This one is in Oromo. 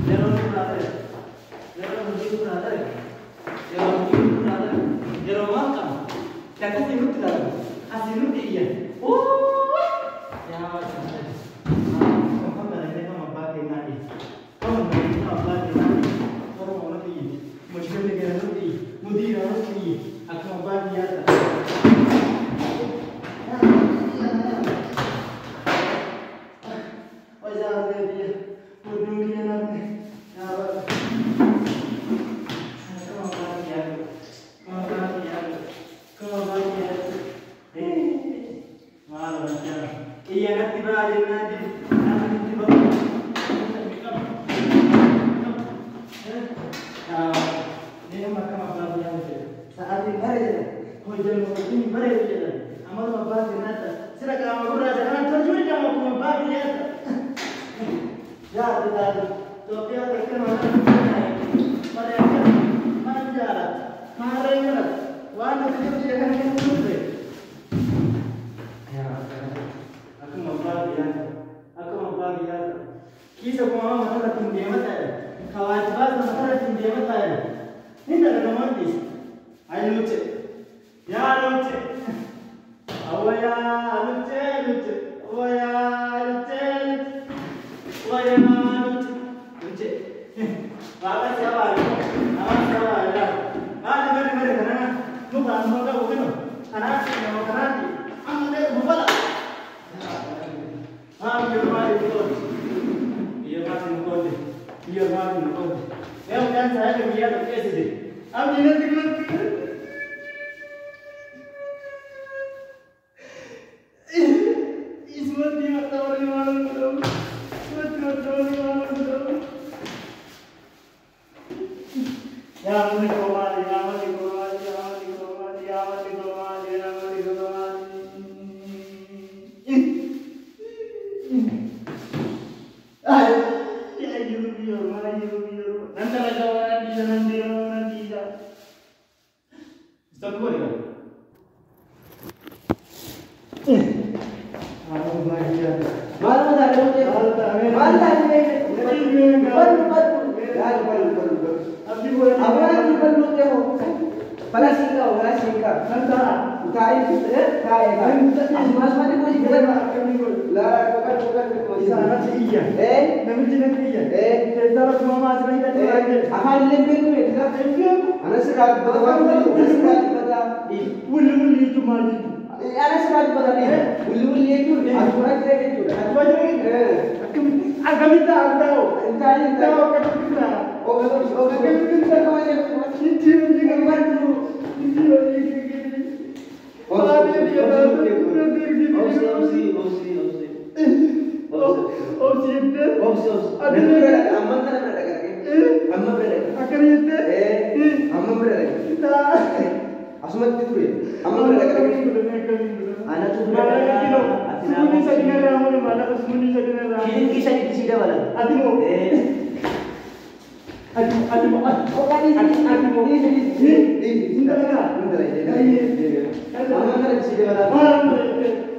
Yeroo nurraa ta'e, yeroo hojii nurraa ta'e, yeroo hojii nurraa ta'e, yeroo maal qabna? Akkasii nutti ilaalu, asii nutti iyyan. Yaa Waaqa, kan bareedee kan abbaa kennaa dhiye. Kan bareedee kan abbaa kennaa dhiye. Oromoo nutti iyye. Mushkilli keenya nutti iyye. Mudiira nutti iyye. Akkuma abbaa kiyyaa ta'a. Kiisa kuma matarra ittiin deema ta'e, kawaajibaa matarra ittiin deema ta'e, ni dalagamaan dhiisa. Ayi luche, yaa luche, awwa yaa luche luche, awwa yaa luche luche, awwa yaa luche luche. Waaqa si abaare, nama si abaare, maali mari mari kana muka muka qabu kanaaf nama kanaati ammallee bufala. Maali yoo maali gooti. Biyya maali nu qoodde, biyya maali nu qoodde. Mee mucaan saayiba biyyaa tokko eessite? Abdii natti gooti. Isumatti maxxanfamanii maal godhamu? Isumatti maxxanfamanii maal godhamu? Yaa manni koo maali? Yaa manni koo maali? Yaa manni koo maali? Yaa manni koo maali? Yaa manni koo maali? Ay, ay, jiru biyya ormaa, jiru biyya ormaa. Nan dalagaa waan dhiisa, nan deema waan dhiisa. Stop godhi kan. Maal taate? Maal taate? Ballu ballu. Laal ballu ballu ballu. Abaan ballu ta'e Falasii qaba, falasii qaba. Taa'ee taa'ee taa'ee. Asumas malee gosi godhama. Laa qoqa qoqa qoqa. Namichi natti iyya. Teessara tumamaa asirra hidhatee waan jedhe. Afaan illee beeku beekta. Anas irraa dubbata waan ta'eef anas irraa dubbata. Wulli wulli jechuun maal jechuudha? Anas irraa dubbata. Wulli wulli jechuun asuma jira jechuudha. Asuma jira jechuudha. Akkamitti akkamitti argaa? Taa'ee taa'ee. Akkamitti ta'a? Oga oga Akkamitti ta'a? Inji hojii kan barju. Inji hojii kan Obsi obsi obsi obsi. Obsi jettee. Obsi obsi. Amma kana bira dhaqee. Amma bira dhaqee. Akkana jettee. Amma bira dhaqee. Asumatti ture. Amma bira dhaqee. Anatu bira dhaqee. Sumuni sadi narraa mure maallaqa sumuni sadi narraa. Shilinkii sadiitti si dabala. Ati moo? Ati ati moo? Ati ati moo? Hin dalagaa? Amma kana si dabala. Maal mure jettee?